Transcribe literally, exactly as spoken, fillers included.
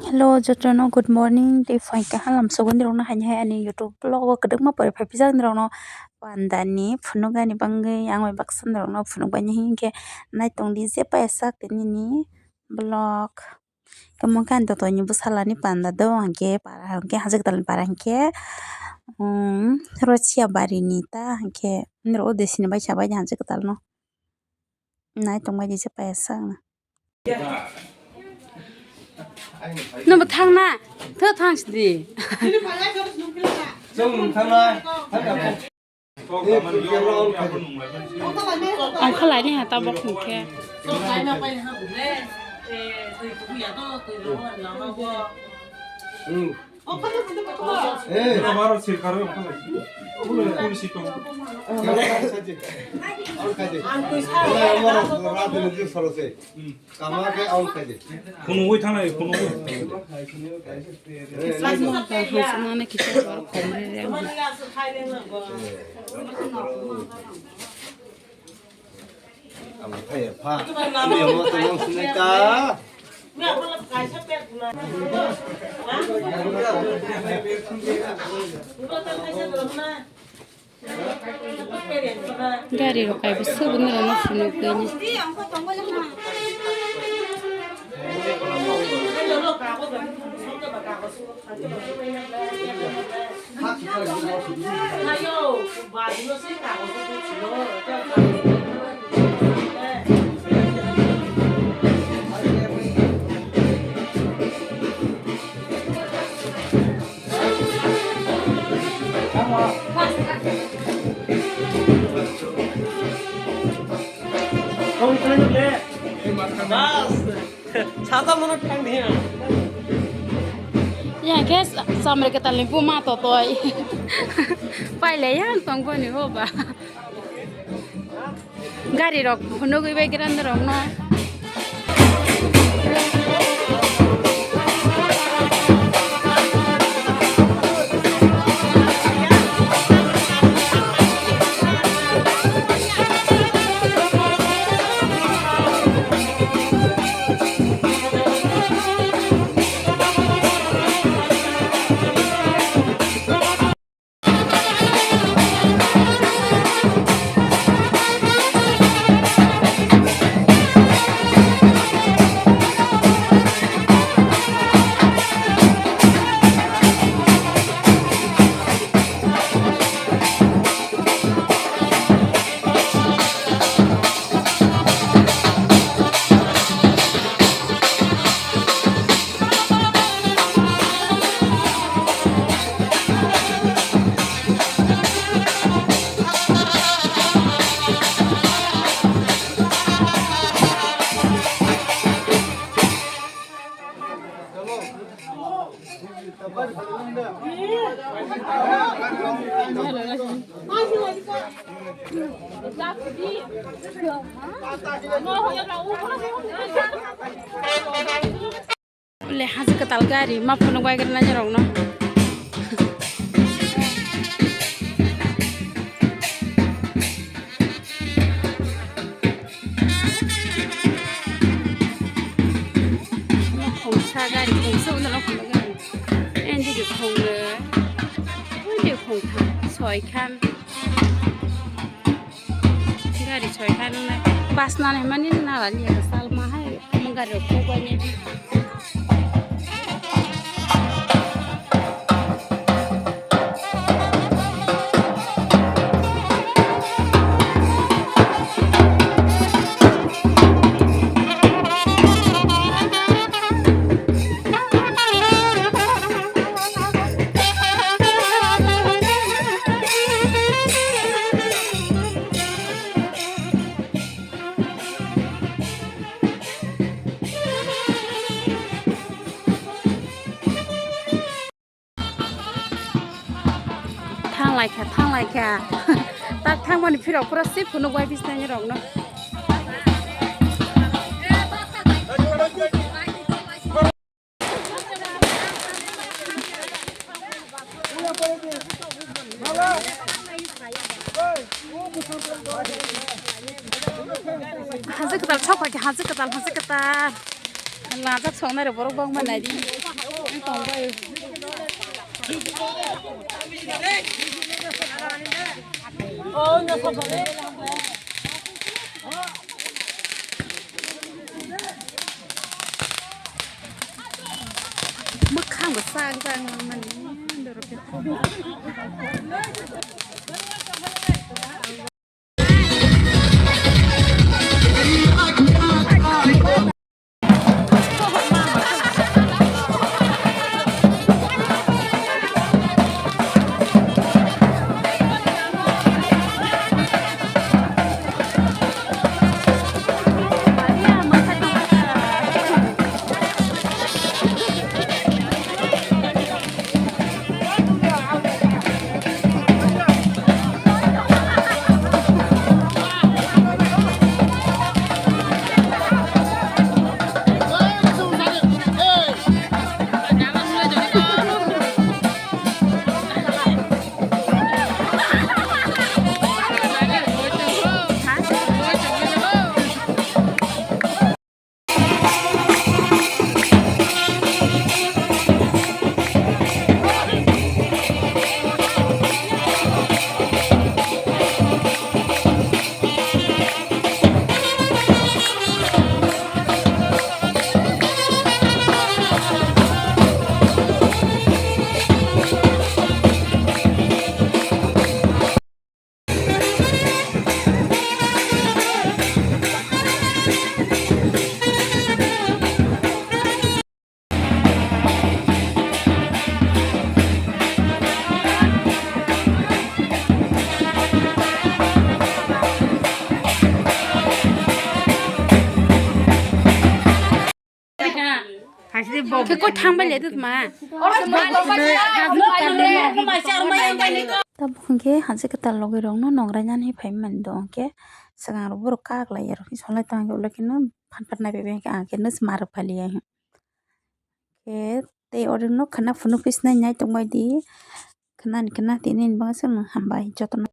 Hello, jotono good morning. Tei phaikha halam sogwi nirokno haini hai ani YouTube vlog o kwdwkma pore phai pijak nirokno panda ni phunukgani bagwi ang bai baksa nirokno phunukbaini hinkhe naitongdi je paisa tini ni vlog. Tamo khe ani totoini bwsalani panda do hwnkhe para hwnkhe Hajikatalni para hwnkhe, um, Rochia barini ta hwnkhe nirok o desini bai sabaidi Hajikatalno. Naitongbaidi je paisa ang. Nwngbo thangna? Tho thangsidi. Chwng thangna? Ang khalai ni ha tabok hwnkhe. Hmm. Eh. Ang twi sa. Kama khe ang khaidi. Phunugwi thangnai, phunugwi. Ang thai pha. Ni mo to nang sunai ta. Gari rok kaibo swk nw rwno phunukgwini. Sata mono thang dia. Ya, guys, samre ke tali buma totoi. Paile yang tong boni hoba. Gari rok phunugwi bai grande rok no. Ule haji kwtal gari ma phunuk bai gra nai rok no. Khungsa gari khungsa ulo khungsa gari. Endi khungno. Endi khungsa soi khan. Gari soi kha nang nai. Bus nang nai mani nala liya ka sal ma hai. Mo gari rok kok bai nai. Thang lai kha, thang lai kha. Tak thang mani phirok pura sip phunuk bai bisnai rok no. Haji kwtal sok pai kha, haji kwtal, haji kwtal. Lajak songnai rok borok bangma nai di. Mwkhang bo sak jak nang mani. Khe koi thangbai le dut ma. Tabuk hwnkhe hanse kwtal logi rokno nongrai nani phai mani do hwnkhe swkang rok borok kak lai ya rok solai tong hwnkhe ulo kheno phan phan nai bai bai hwnkhe ang khe nw sma rok pali ya. Khe tei oro no khwna phunuk pis nai nai tong bai di khwna ni khwna tini ni bagwi chwng no hambai jotono.